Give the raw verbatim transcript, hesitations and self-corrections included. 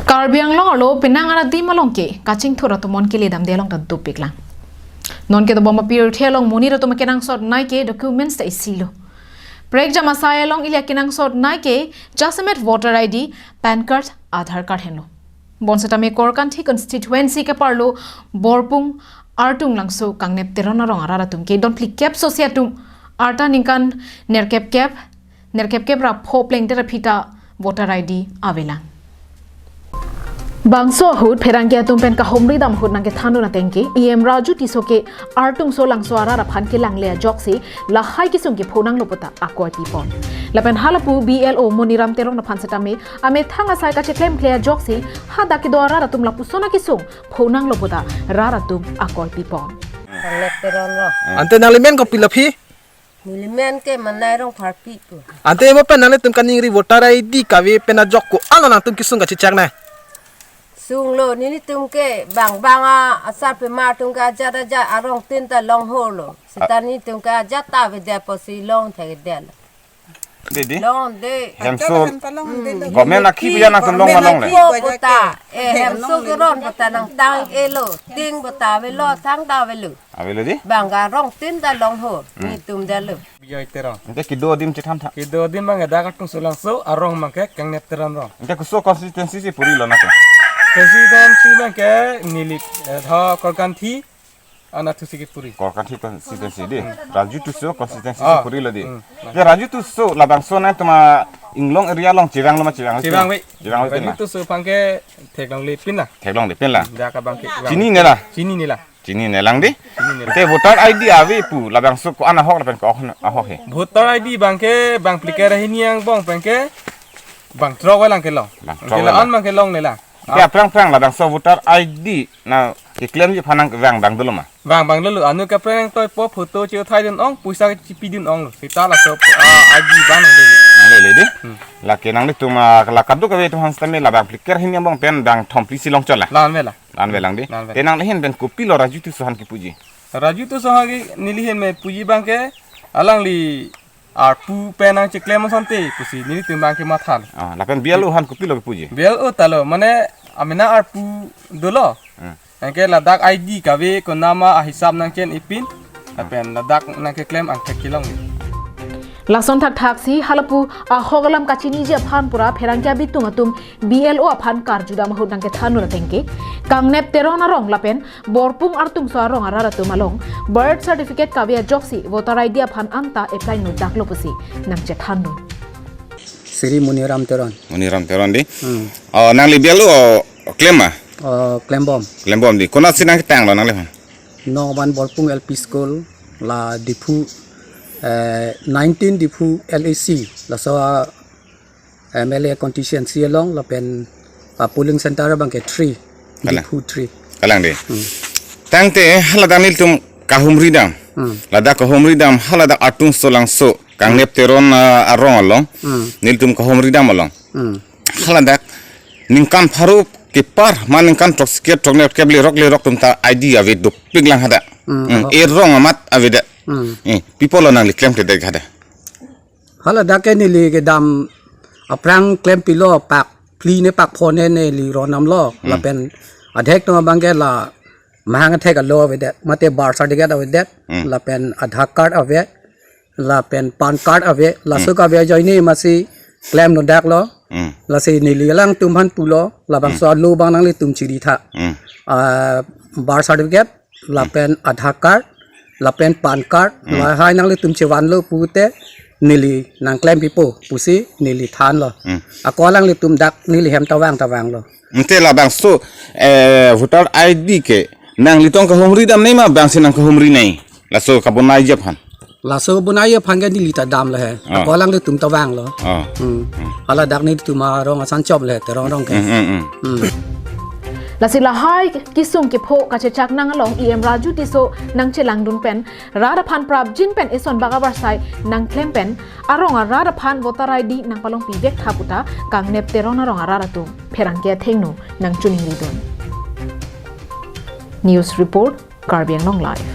Karbi Anglong arlo penang arat adim along ke kachingthur atum mon kele damde along ta dopik lang. Non kedobom apirthe along monit atum kenangsot nai ke documents ta isilo. Prekjam asai along ili kenangsot nai ke jasemet voter I D, PAN card, Aadhaar card henlo. Bonsetame Korkanthi constituency ke-arlo Borpung Artung Langso Kangnep Teron arong arat atum ke don phlikep sosi atum arta ningkan nerkep kep, nerkep kep ra pho plengdet aphi ta voter I D avelang. Bangso ahut pherangke atum pen kahumri dam ahut nangkethandun ateng ke E M Raju Tisso ke Artungso Langso arat aphan kelangle ajoksi lahai kesung kepho nanglo puta akoi pipon. Lapen halapu B L O Moniram Teron aphan setame amethang asai kacheklemkle ajoksi hadak kedo arat atum lapuson akesung pho nanglo puta rat atum akoi pipon. Kangnep Teron lo. Ante nangli men kopilo aphi? Neli men ke Manai Rongpharpi pu. Ante mo pen nanglitum kaningri voter I D kave pen ajok ko-an lo nangtum kesung kachechak nai? Sunglo, nelitum ke bang bang a asarpimar atum ke ajat ajat arong tin ta longho lo. Seta nelitum ke ajat ta avedet apotsi longthekdetlo. Didi. Longde. Hemso. Government akhi puja nangtum long ma longle? Government akhi puta. Eh, hemso keron puta nangtang-elo. Ting puta avelo, thang ta avelo. Avelo di? Bang ke arong tin ta longho. Nelitum detlo. Bijoy Teron. Ante kedo adim chethan tha. Kedo adim bang ke dak Artungso Langso, arong bang ke Kangnep Teron rong. Ante koso constituency si purilo nangtum? Constituency bang ke neli, eh, tha Korkanthi, anatthu si kepuri. Korkanthi constituency di. Raju Tisso constituency si purilo di. Hmm. Ya, Raju Tisso labangso nangtum a-Inglong area along chevanglo ma chevang? Chevangve. Chevangve Raju na. Tisso bang ke theklonglepin na. Theklonglepin la. Dak abang ke. Chinine la? Chinine la. Chinine lang di. Chinine la. Te voter I D ave pu labangso ko-an ahok lapen ko-an ahok he? Voter I D bang ke bang phlikep ra hini angbong pen ke bang throk avelang kelong. Bang throk avelang. Ke la-an bang kelongle la. Ke aphrang aphrang labangso voter I D nangkeklemji aphan nangvang vang dolo ma? Vang vang dolo, ano ke aphrang toi po photo chethai dun ong, poisa chipidun ong lo. Seta laso, ah, I D bang nanglele. Nanglele di? Hmm. Lake nanglitum, ah, la kadokave atum aphan setame labang phlikep ra hini angbong pen bang thom phli si long chot la? La-an avelang. La-an avelang di. La-an avelang. Te nangli ahin pen kopilo Raju Tisso aphan kepuji? Raju Tisso aphan ke neli ahin pen puji bang ke alangli arpu pen nangcheklem asonte pusi nelitum bang ke matha. Ah, lapen B L O aphan kopilo kepuji? B L O ta lo, mane amena arpu dolo. Hmm. Anke ladak I D kave konama ahisap nangchen-ipin. Lapen ladak nangkeklem angthek kelong. Lason thakthak si halapu ahok alam kachiniji aphan pura pherangke abitung atum B L O aphan karjudam ahut nangkethandun ateng ke Kangnep Teron arong lapen Borpung Artungso arong arat atum along birth certificate kave ajoksi voter I D aphan anta apply nodaklo pusi nangchethandun. Sri Moniram Teron. Moniram Teron di. Hmm. Oh, nangli B L O klem ma? Oh, klembom. Klembom di. Konatsi nangketanglo nangliphan? Nongban Borpung L P School la Diphu, eh, nineteen Diphu L A C. Laso, ah, M L A constituency along lapen, ah, polling center bang ke three. Kalang. Diphu three. Kalang di. Hmm. Tangte haladak nelitum kahumri dam. Hmm. Ladak kahumri dam haladak Artungso Langso Kangnep Teron, ah, arong along. Hmm. Nelitum kahumri dam along. Hmm. Haladak ningkan pharo kepar ma ningkan throksi kep throknerkep lerok lerok atum ta I D ave dopik lang hadak. Hmm. Hmm. Erong amat avedet. Hmm. Eh, pi apotlo nangli klemkledet hadak? Haladak ke neli kedam aphrang klempilo pak phli ne pak pho ne neli ron damlo. Hmm. Lapen adhek no bang ke la mahang athek alo avedet, mate birth certificate avedet. Hmm. Lapen Aadhaar card ave, lapen PAN card ave, laso Hmm. kave ajoine masi klem nodaklo. Hmm. Lasi neli alangtum aphan pulo, labangso Hmm. alo bang nanglitum chiri tha. Hmm. Ah, birth certificate, lapen Aadhaar card, lapen PAN card, Hmm. lahai nanglitum chevanlo pute neli nangklempipo pusi neli thanlo. Hmm. Ako alanglitum dak neli hem ta vang ta vanglo. Ante labangso, eh, voter I D ke nanglitum kahumri dam ne ma bangsi nangkahumri ne? Laso kabonaiji aphan. Laso bonaiji aphan ke neli ta damlo he. Ah. Ako alanglitum ta vanglo. Ah. Hmm. Hmm. Haladak nelitum arong asan choplo he, Teron arong ke. Hmm, hmm, hmm. Hmm. Lasi lahai kesung kepho kachechak nang along E M Raju Tisso nangchelangdun pen, rat aphan prapjin pen eson bak avarsai nangklem pen, arong arat aphan voter I D nangpalongpi vek tha puta Kangnep Teron arong arat atum pherangke athengno nangchiningridun. News report, Karbi Anglong Live.